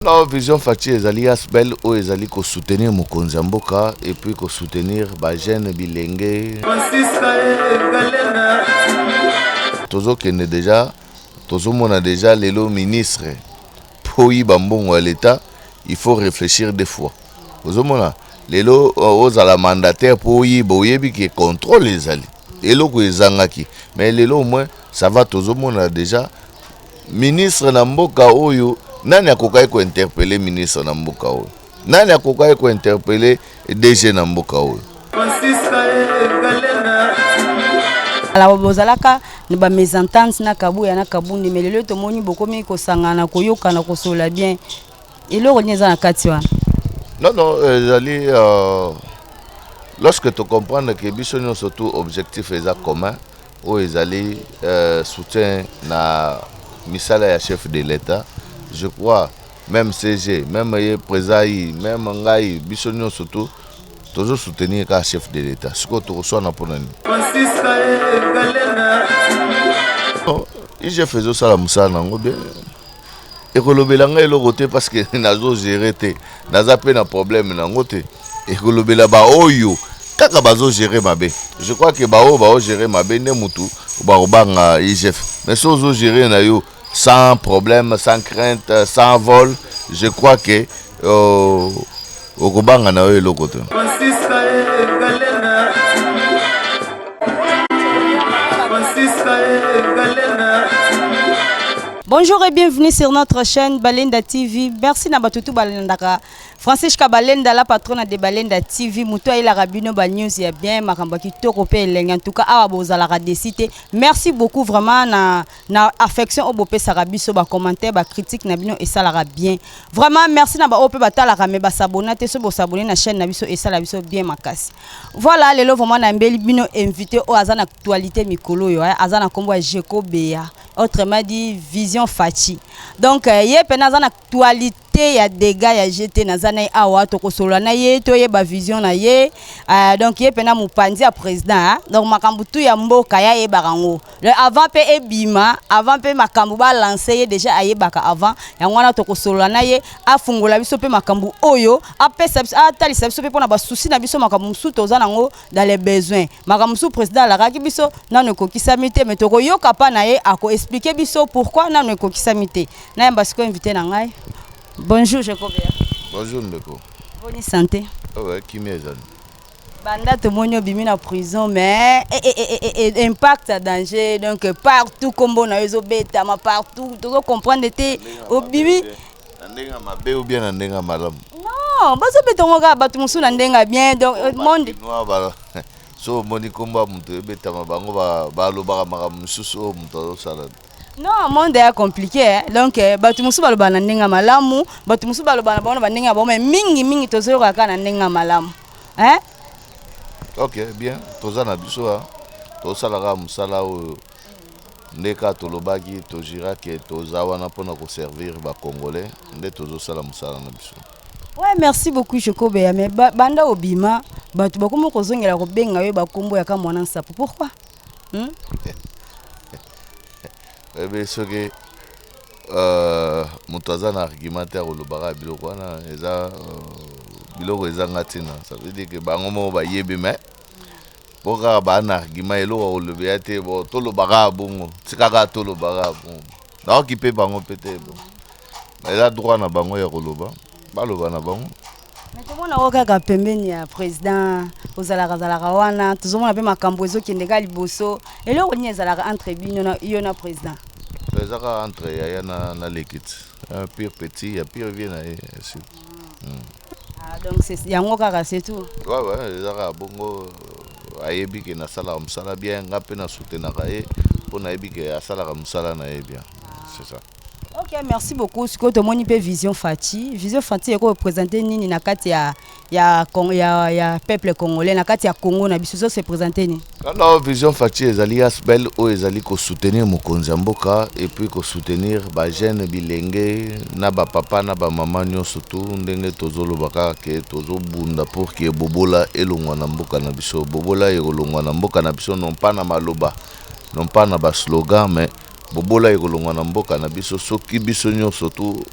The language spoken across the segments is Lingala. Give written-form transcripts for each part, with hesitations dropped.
Non, Vision Fatshi ezali asbl oyo ezali ko soutenir mokonzi ya mboka et puis ko soutenir ba jeunes bilenge. Tozokende dejà, tozomona dejà lelo ministre mpo oyiba mbongo ya l'Etat, il faut réfléchir deux fois. Ozomona lelo ozala mandataire mpo oyiba, oyebi ke contrôle ezali eloko ezangaki, mais lelo au moins ça va, tozomona dejà ministre na mboka oyo. Nani akokaki kointerpeller ministre na mboka oyo? Nani akokaki kointerpeller DG na mboka oyo? Ala bozalaka na bamésentente na Kabuya na Kabundi, mais lelo tomoni bokomi kosangana, koyokana, kosolola bien. Eloko nini eza na kati wana? Non, ezali lorsque tocomprendre ke biso nyonso tout objectif eza commun, oyo ezali soutien na misala ya chef de l'État. Je crois même CG, même ye président yi, même ngai, biso nyonso tout tozosoutenir kaka chef de l'État. Sikoyo tokoswana mpona nini? IGF ezosala mosala nango bien, ekolobela ngai eloko te parce que nazogérer te, naza mpe na problème nango te. Ekolobela baoyo kaka bazogérer mabe. Je crois ke baoyo baogérer mabe nde mutu bakobanga IGF, mais so ozogérer na yo sans problème, sans crainte, sans vol, je crois que okobanga na yo eloko te. Bonjour et bienvenue sur notre chaîne Balenda TV. Merci na batutu balandaka Francisca Balenda, la patronne de Balenda TV. Mutu ayelaka bino ba news ya bien, makambo ya kitoko pe elengi. En tout cas, awa bozalaka déçus te. Merci beaucoup vraiment na affection oyo bopesaka biso, ba commentaire, ba critique na bino esalaka bien. Vraiment merci na ba oyo pe batalaka mais basabona te. So bosabone na chaîne na biso, esala biso bien makasi. Voilà, lelo vraiment na mbeli bino invité oyo aza na actualité mikolo oyo, aza na kombo ya Jeko Beya, autrement dit Vision Fatshi. Donc ye mpe aza na actualité ya dégâts ya GT. Naza na ye awa, tokosolola na ye, toyeba vision na ye. Donc ye mpena mopanzi ya président, hein? Donc makambo tu ya mboka ye ayebaka yango avant mpe ebima, avant mpe makambo balance, ye déjà ayebaka avant. Yango wana tokosolola na ye, afungola biso mpe makambo oyo apesa biso, atalisa biso mpe mpona basusi na biso, makambo mosusu toza nango dans les besoins, makambo mosusu président alakaki biso nano ekokisami te, mais tokoyoka mpa na ye akoexpliquer biso pourquoi nano ekokisami te. Nayamba sikoyo invité na ngai. Bonjour, Jekobea. Bonjour ndeko. Boni santé? Oh, kimia ezali. Banda tomoni obimi na prison, mais impact ya danger, donc partout kombo na yo ezobetama partout, tozocomprendre te. Obimi na ndenge ya mabe ou bien na ndenge ya malamu? Non, bazobeta yango kaka bato mosusu na ndenge ya bien, donc monde. So omoni nkombo ya moto ebetama, bango balobaka makambo mosusu oyo moto azosala. Non, monde ya compliqué, hein? Donc bato mosusu balobaka na ndenge ya malamu, bato mosusu balobaka na bango na bandenge ya bango, mais mingi mingi tozoyoka kaka na ndenge ya malamu, hein? Ok, bien, toza na biso, tosalaka mosala oyo nde kaka tolobaki, tojirake toza wana mpona koservir bacongolais, nde tozosala mosala na biso. Ouais, merci beaucoup Jokobeya. Mais banda obima, bato bakomi kozongela kobenga yo bakombo ya kamwana nsapo. Pourquoi, Oyebi soki moto aza na argument te, akolobaka biloko wana eza biloko ezanga ntina. Ça veut dire que bango moko bayebi, mais mpo kaka baa na argument, eloko akolobela te. Bo tolobaka bongo, tikaka tolobaka bongo, naoki mpe bango mpe te. Bon, eza droit na bango ya koloba, baloba na bango. Mais tomona ngo kaka pembeni ya président, ozalaka zalaka wana, tozomona mpe makambo ezokende kaka liboso. Eloko nini ezalaka entre bino na yo na président? Eza kaka entre yaya na leki ti, un pur petit ya pur vie na ye. Ah, donc c'est yango kaka, c'est tout? Ouais, eza kaka bongo. Ayebi ke nasalaka mosala bien, nga mpe nasoutenaka ye mpo nayebi ke asalaka mosala na ye bien, c'est ça. Ok, merci beaucoup. Sikoyo tomoni mpe Vision Fatshi. Vision Fatshi ekoreprésente nini na kati ya peuple congolais, na kati ya Congo na biso? Se présente nini? Alors, Vision Fatshi ezali asbl oyo ezali kosoutenir mokonzi ya mboka et puis kosoutenir bajeune bilenge na bapapa na bamama nyonso tu. Ndenge tozoloba kaka ke tozobunda pour ke bobola elongwa na mboka na biso. Bobola ekolongwa na mboka na biso, non pas na maloba, non pas na baslogan, mais bobola ekolongwa na mboka na biso soki biso nyonso tu.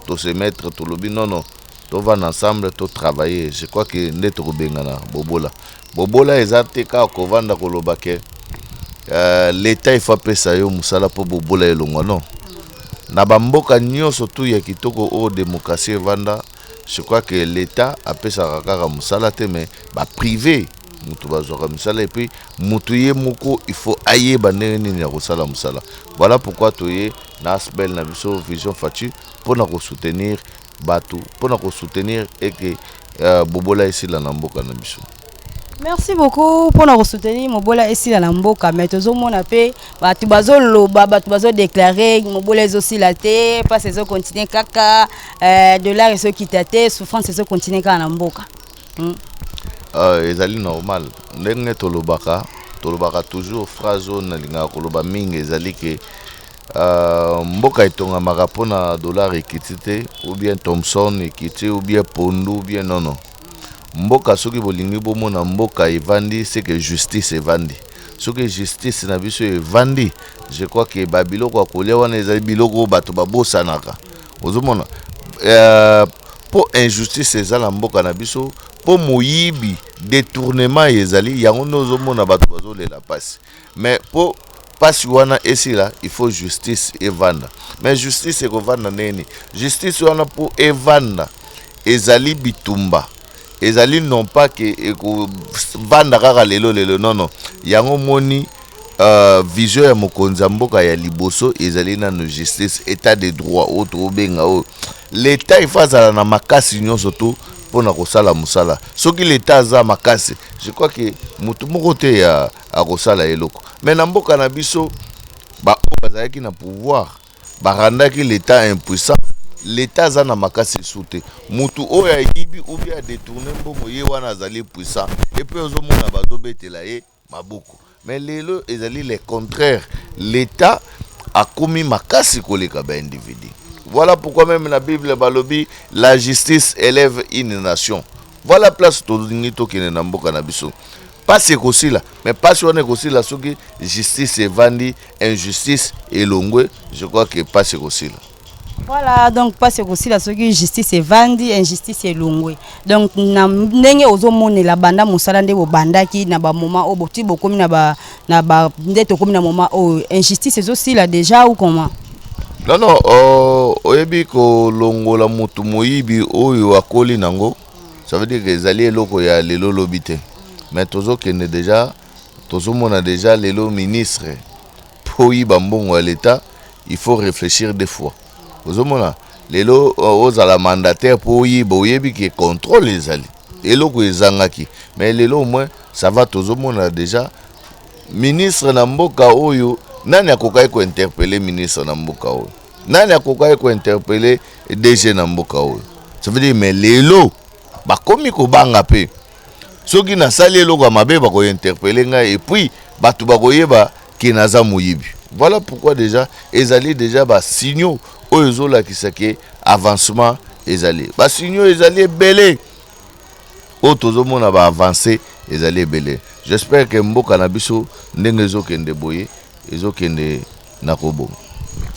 Tose mettre, tolobi non, tovanda ensemble, totravailler. Je crois que nde tokobengana bobola. Bobola eza te kaka kovanda koloba ke l'État, il faut apesa yo mosala mpo bobola elongwa. Non, na bamboka nyonso tu ya kitoko oyo démocratie evanda, je crois que l'État apesaka kaka mosala te, mais baprivé moto bazwaka misala. Et puis moto ye moko, il faut ayeba ndenge nini ya kosala mosala. Voilà pourquoi toye na ASBL na biso Vision Fatshi, mpona kosoutenir bato, mpona kosoutenir eke bobola esila na mboka na biso. Merci beaucoup. Mpona kosoutenir mobola esila na mboka, mais tozomona mpe bato bazoloba, bato bazodéclarer mobola ezosila te, mpasi ezocontinuer kaka, dollar ezokita te, souffrance ezocontinuer kaka na mboka. Ezali normal. Ndenge tolobaka toujours, phrase oyo nalingaka koloba mingi ezali ke mboka etongamaka mpona dollar ekiti te, ou bien thomson ekiti, ou bien pondu, ou bien nono. Mboka, soki bolingi bomona mboka evandi, c'est que justice evandi. Soki justice na biso evandi, je crois ke babiloko ya kolia wana ezali biloko oyo bato babosanaka. Ozomona, mpo injustice eza na mboka na biso, mpo moyibi, détournement ezali, yango nde ozomona bato bazolela mpasi. Mais mpo mpasi wana esila, il faut justice evanda. Mais justice ekovanda ndenge nini? Justice wana, mpo evanda, ezali bitumba, ezali non pas ke ekovanda kaka lelo lelo. Non, yango moni vision ya mokonzi ya mboka ya liboso ezali nano justice, état de droit oyo tokobenga, oyo l'État, il faut azala na makasi nyonso to mpona kosala mosala. Soki l'État aza makasi, je crois ke motu moko te akosala eloko. Mais na mboka na biso, baoyo bazalaki na pouvoir barandaki l'État impuissant. L'État aza na makasi esu te. Mutu oyo ayibi ou bien adétourner mbongo, ye wana azali puissant, et puis ozomona bazobetela ye maboko. Mais lelo ezali le contraire, l'État akomi makasi koleka baindividu. Voilà pourquoi même na Bible balobi: "La justice élève une nation." Voilà place tolingi tokende na mboka na biso. Pasi ekosila, mais pasi wana ekosila soki justice evandi, injustice elongwe. Je crois que pasi ekosila. Voilà, donc mpasi ekosila soki justice evandi, injustice elongwe. Donc na ndenge ozomonela, banda mosala nde bobandaki na bamoment oyo boti bokomi na ba nde tokomi na moment oyo, injustice ezosila déjà ou comment? Non, oyebi, kolongola motu moyibi oyo akoli nango, ça veut dire que ezali eloko ya lelo lobi te. Mais tozokende déjà, tozomona déjà lelo ministre, mpo oyiba mbongo ya l'État, il faut réfléchir deux fois. Ozomona lelo ozala mandataire, mpo oyiba, oyebi ke contrôle ezali, eloko ezangaki. Mais lelo au moins ça va, tozomona déjà ministre na mboka oyo, nani akokaki kointerpeller ministre na mboka oyo? Nani akokaki kointerpeller DG na mboka oyo? Ça veut dire, mais lelo bakomi kobanga mpe soki nasali eloko ya mabe, bakointerpeller ngai, et puis bato bakoyeba ke naza moyibi. Voilà pourquoi déjà ezali déjà basignaux oyo ezolakisa ke avancement ezali. Basignaux ezali ebele oyo tozomona, baavancées ezali ebele. J'espère ke mboka na biso, ndenge ezokende boye, ezokende na kobonga.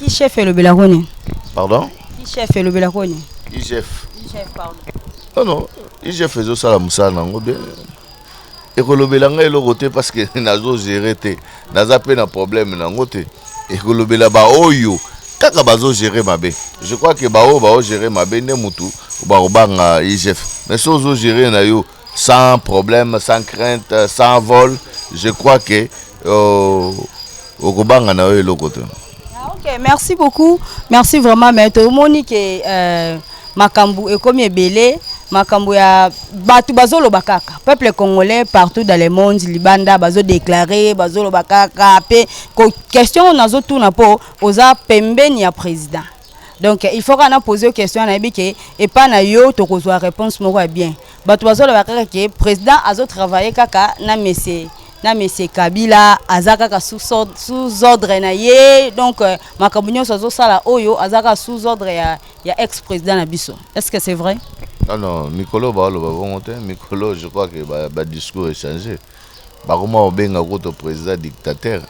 IGF elobelako nini? Pardon? IGF elobelako nini? IGF? IGF, pardon. Non, IGF ezosala mosala nango bien. Ekolobela ngai eloko te, parce que nazogérer te, naza mpe na problème nango te. Ekolobela baoyo kaka bazogérer mabe. Je crois ke baoyo baogérer mabe nde mutu bakobanga IGF. Mais so ozogérer na yo sans problème, sans crainte, sans vol, je crois que okobanga na yo eloko te. Ah, ok, merci beaucoup, merci vraiment. Mais tomoni ke makambo ekomi ebele, makambo ya bato bazoloba kaka, peuple congolais partout dans le monde, libanda, bazodéclarer, bazoloba kaka. Mpe question oyo nazotuna, mpo oza pembeni ya président, donc il faut kaka na pose question. Nayebi ke epai na yo tokozwa réponse moko ya bien. Bato bazoloba kaka ke président azotravailler kaka na monsieur Kabila, aza kaka sous ordre na ye. Donc makambo nyonso azosala oyo, aza kaka sous ordre ya ex président na biso. Est ce que c'est vrai? Non, mikolo baoloba bongo te. Mikolo, je crois que badiscours ba échangé, bakoma kobenga kuto président dictateur.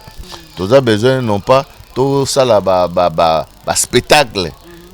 Toza besoin non pas tosala baspectacle ba, ba.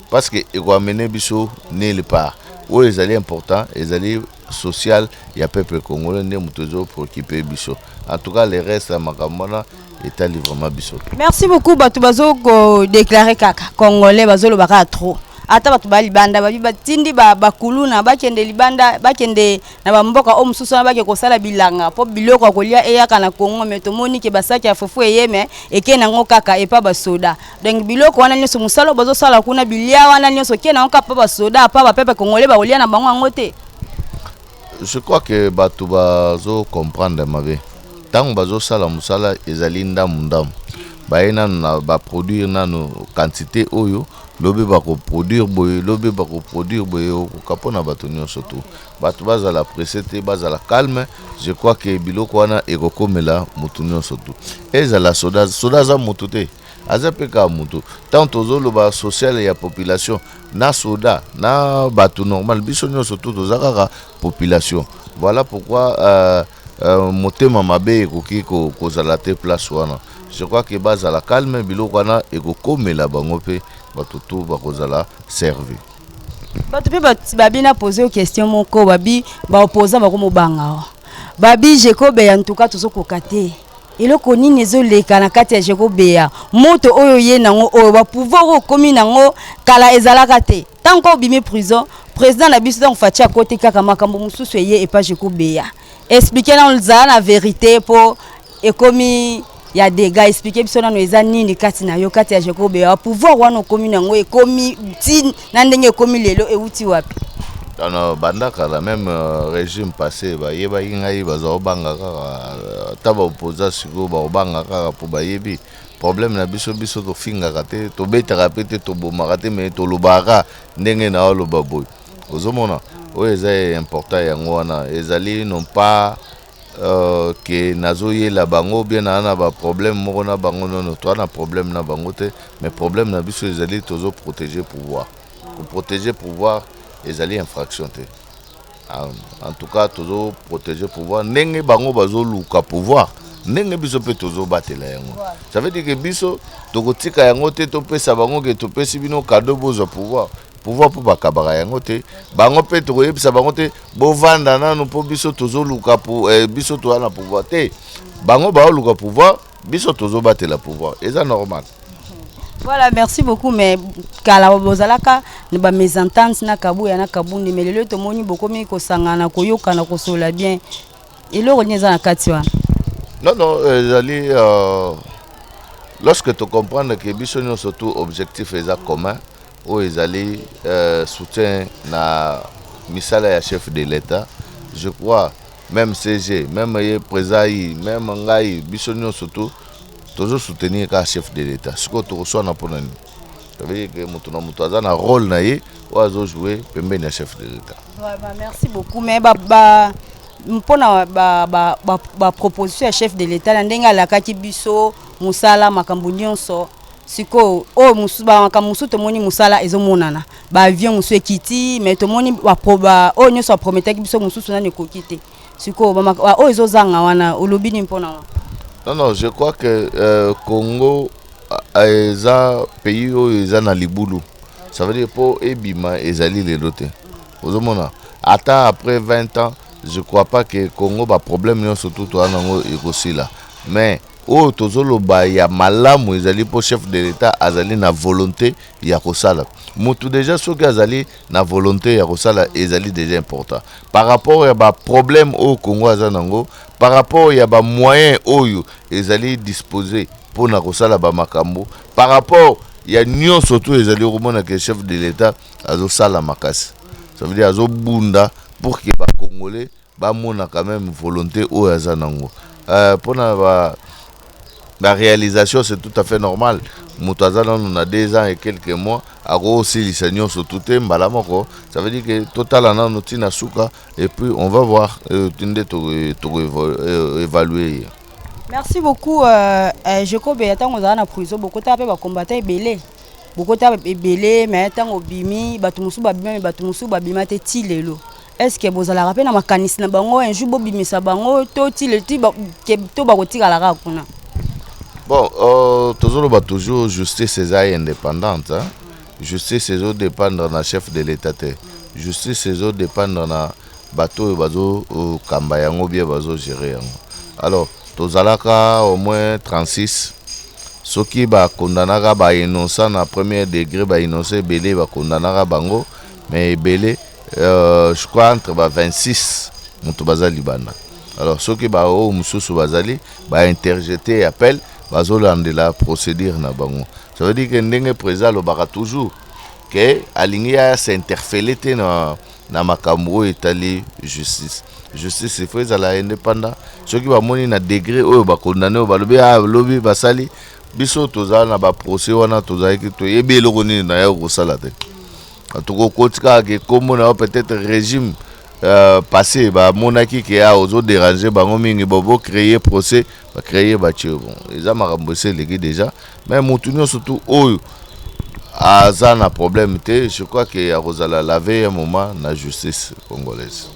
Parce que ekoamene biso nulle part. Oyo ezali important ezali social ya peuple congolais nde moto ezopréoccupe biso. En tout cas, le reste ya makambo wana etali vraiment biso te. Merci beaucoup. Bato bazokodéclare kaka congolais, bazoloba kaka trop. Ata bato baya libanda, babi batindi bakuluna bakende libanda, bakende na bamboka oyo mosusu wana, bake kosala bilanga mpo biloko ya kolia eyaka na Congo. Me tomoni ke basaki ya fufu eyeme eke nango kaka epa basoda. Donc biloko wana nyonso, mosala oyo bazosala kuna, bilia wana nyonso eke nango kaka mpa basoda, pa bapepe congolais bakolia na bango yango te. Je crois que bato bazocomprendre mabe. Ntango bazosala mosala, ezali ndamu ndamu. Baye nanu na baproduire nanu quantité oyo, lobi bakoproduire boye, lobi bakoproduire boye, okoka mpona bato nyonso tu. Bato bazala pressé te, bazala calme. Je crois que biloko wana ekokomela motu nyonso tu. Ezala soda, soda aza motu te, aza mpe kaka motu. Ntango tozoloba social ya population, na soda na bato normal, biso nyonso tu toza kaka population. Voilà pourquoi motema mabe ekoki kozala te place wana. Je crois que bazala calme, biloko wana ekokomela bango mpe bato tu bakozala servi. Bato mpe babi na pose yo question moko. Babi baopposant bakomobanga awa, babi Jekobeya ntuka tozokoka te. Eloko nini ezoleka na kati ya Jekobeya? Moto oyo ye nango oyo bapouvoir oyo okomi nango, kala ezalaka te. Ntango obimi prison, président na biso, ntango Fatshi akoti, kaka makambo mosusu eye epa Jekobeya. Explique nano, zala na vérité mpo ekomi ya dégâts. Explique biso nano eza nini kati na yo, kati ya Jekobeya. Pouvoir wana okomi nango, ekomi ti na ndenge ekomi lelo, euti wapi? Non, banda kala, même régime passé, bayebaki ngai, baza kobanga kaka. Ata baopposa sikoyo bakobanga kaka mpo bayebi problème na biso. Biso tofingaka te, tobetaka mpe te, tobomaka te, mais tolobaka ndenge na oloba boye. Ozomona oyo eza important, yango wana ezali non pas ke nazoyela bango bien naa na baproblème moko na bango. Nono, toa na problème na bango te, mais problème na biso ezali tozoprotéger pouvoir. Koprotéger pouvoir ezali infraction te. En tout cas, tozoprotéger pouvoir ndenge bango bazoluka pouvoir, ndenge biso mpe tozobatela yango. Ça veut dire que biso tokotika yango te, topesa bango ke topesi bino cadeau, bozwa pouvoir. Pouvoir mpo bakabaka yango te. Bango mpe tokoyebisa bango te bovanda nanu mpo biso tozoluka biso toza na pouvoir te. Bango baoluka pouvoir, biso tozobatela pouvoir, eza normal. Voilà, merci beaucoup. Mais kala bozalaka na bamésentente na Kabuya na Kabundi, mais lelo tomoni bokomi kosangana, koyokana, kosola bien. Eloko nini eza na kati wana? Non, ezali lorsque tocomprendre ke biso nyonso tu objectif eza commun, oyo ezali soutien na misala ya chef de l'État. Je crois même CG, même ye président yi, même ngai, biso nyonso tu tozosoutenir kaka chef de l'État. Sikoyo tokoswana mpona nini? Ça veut dire que moto na moto aza na rôle na ye oyo azojoue pembeni ya chef de l'État. Ouais, bah, merci beaucoup. Mais ba mpona baproposition ya chef de l'État na ndenge alakaki biso mosala, makambo nyonso sikoyo oyo mosusu, bamakambo mosusu tomoni mosala ezomonana, baavion mosusu ekiti, mais tomoni oyo nyonso aprometaki biso, mosusu nani ekoki te. Sikoyo oyo ezozanga wana, olobi nini mpona wana? Non, je crois que Congo eza pays oyo eza na libulu. Ça veut dire mpo ebima ezali lelo te. Ozomona ata après 20 ans, je crois pas que Congo baproblème nyonso tu toza nango ekosila. Mais oyo tozoloba ya malamu ezali mpo chef de l'État azali na volonté ya kosala. Motu déjà soki azali na volonté ya kosala, ezali déjà important par rapport ya baproblème oyo Congo aza nango, par rapport ya bamoyen oyo ezali disposé mpona kosala bamakambo, par rapport ya nyonso to ezali komona ke chef de l'État azosala makasi. Ça veut dire azobunda pour que bacongolais bamona quand même volonté oyo aza nango mpona ba réalisation. C'est tout à fait normal. Moto aza nano na 2 ans et quelques mois, akosilisa nyonso tu te mbala moko. Ça veut dire que totala nano ntina suka et puis on va voir nde tokoévalue ye. Merci beaucoup. Jacob, ntango ozala na prison, bokota mpe bacombattant ebele, bokota ebele, mais ntango obimi, bato mosusu babima, me bato mosusu babima te ti lelo. Est ce que bozalaka mpe na makanisi na bango un jour bobimisa bango to ti lelo to bakotikala kaka kuna? Bon, tozoloba toujours, justice eza indépendante, hein? Justice ezodépendre na chef de l'État te. Justice ezodépendre na bato oyo bazokamba yango, bien bazogérer yango. Alors tozalaka au moins 36. Soki bakondanaka bainnocent na premier degré, bainnocent ebele bakondanaka bango, mais ebele, je crois entre ba 26 moto baza libanda. Alors soki baoyo mosusu bazali bainterjeter appel, bazolandela procédure na bango. Ça veut dire que ndenge président alobaka toujours ke alingi aya s'interférer te na makambo oyo etali justice. Justice, il faut ezala indépendant. Soki bamoni na degré oyo bakondane, oyo balobi, ah, lobi basali biso, tozala na baprocès wana, tozalaki toyebi eloko nini na ya kosala te. Tokokoti kaka ke kombo na yo, peut-être régime passé bamonaki ke a ozodéranger bango mingi, bo bocréer procès, bacréer, batie. Bon, eza makambo esi eleki déjà. Mais motu nyonso tu oyo aza na problème te, je crois ke akozala lavé un moment na justice congolaise.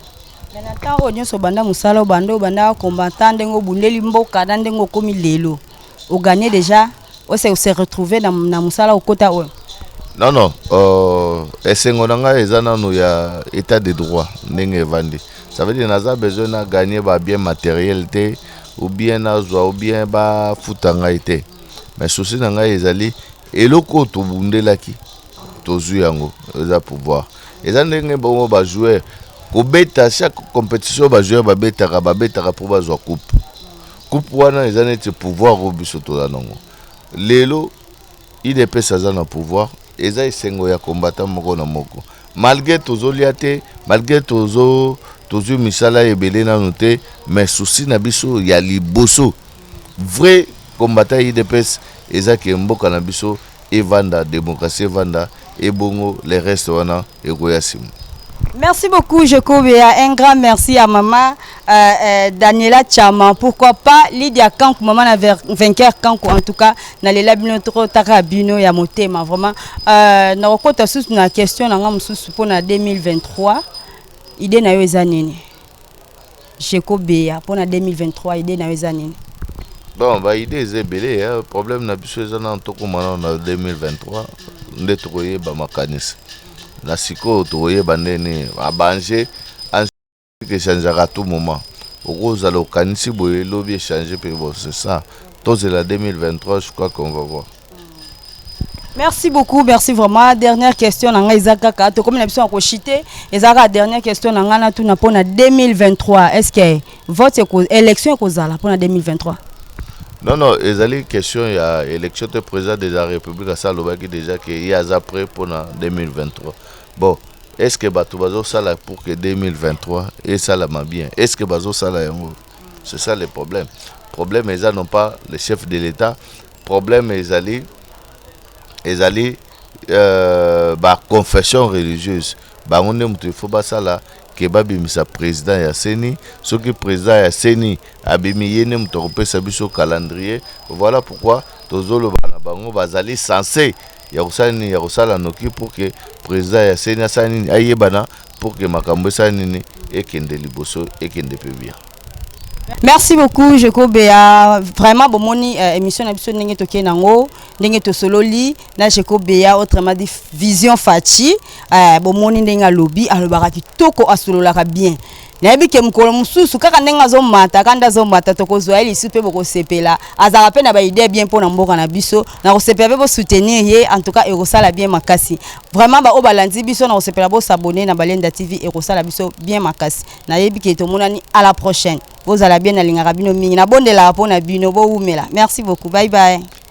Mais na ntango oyo nyonso obanda mosala, obanda, obanda combattant, ndenge obundeli mboka na ndenge okomi lelo, ogagner déjà, ose retrouver na mosala okota oyo? Non, esengo na ngai eza nanu ya état de droit ndenge evandi. Ça veut dire naza besoin na gagner babien matériel te, ou bien nazwa, ou bien bafuta ngai te. Mais souci na ngai ezali eloko oyo tobundelaki, tozwi yango, eza pouvoir. Eza ndenge bongo bajoueur kobeta chaque compétition, bajoueur babetaka, babetaka mpo bazwa coupe. Coupe wana eza neti pouvoir oyo biso toza nango lelo. UDPS aza na pouvoir, eza esengo ya kombata moko na moko. Malgré tozolia te, malgré tozo tozwi misala ebele nanu te, mais souci na biso ya liboso, vrai combattant ya UDPS, eza ke mboka na biso evanda, démocratie evanda, ebongo le reste wana ekoya nsima. Merci beaucoup, Jekobea. Un grand merci à maman Daniela Chama. Pourquoi pas Lydia Kankou, maman na vainqueur Kankou. En tout cas, na bino trop taka bino ya motema vraiment. Na okota susu na question na nga mususu pour na 2023. Idée na yo eza nini? Jekobea, pour na 2023, idée na yo eza nini? Bon, baidée eza ebele. Problème na biso eza nano tokóma nano na 2023 nde tokoyeba makanisi. Na sikoyo tokoyeba ndeni abange echangeaka à tout moment. Okozala okanisi boye, elobi échange mpe. Bon, c'est ça, tozela 2023, je crois qu'on va voir. Merci beaucoup, merci vraiment. Dernière question na ngai eza kaka, tokomi na biso ya koshite, eza kaka dernière question na ngai natuna mpona 2023: est ce que vote, élection ekozala mpona 2023? Non, ezali question ya élection te. Président de la République asa alobaki déjà ke ye aza prêt mpona 2023. Bon, est ce que bato bazosala pour que 2023 esalama bien? Est ce que bazosala yango? C'est ça le problème. Problème eza non pas le chef de l'État, problème ezali baconfession religieuse. Bango nde moto il faut basala ke babimisa président ya CENI. Soki président ya CENI abimi, ye nde moto akopesa biso calendrier. Voilà pourquoi tozoloba na bango, bazali censé ya kosala nini, ya kosala noki pour que président ya CENI asala nini, ayebana, pour que makambo esala nini, ekende liboso, ekende mpe bien. Merci beaucoup, Jekobea. Vraiment, bomoni émission na biso ndenge tokei nango, ndenge tosololi na Jekobea, autrement dit Vision Fachi. Bomoni ndenge alobi, alobaka kitoko, asololaka bien. Nayebi ke mokolo mosusu kaka ndenge azomata, kaka nde azomata, tokozwa ye lisu mpe bokosepela. Azalaka mpe na baidée bien mpo na mboka na biso. Na kosepela mpe bosoutenir ye. En tout cas, ekosala bien makasi vraiment. Baoyo balandi biso, na kosepela bosabonner na Balenda TV, ekosala biso bien makasi. Nayebi ke tomonani à la prochaine. Bozala bien, nalingaka bino mingi, nabondelaka mpo na bino, bowumela. Merci beaucoup, bye bye.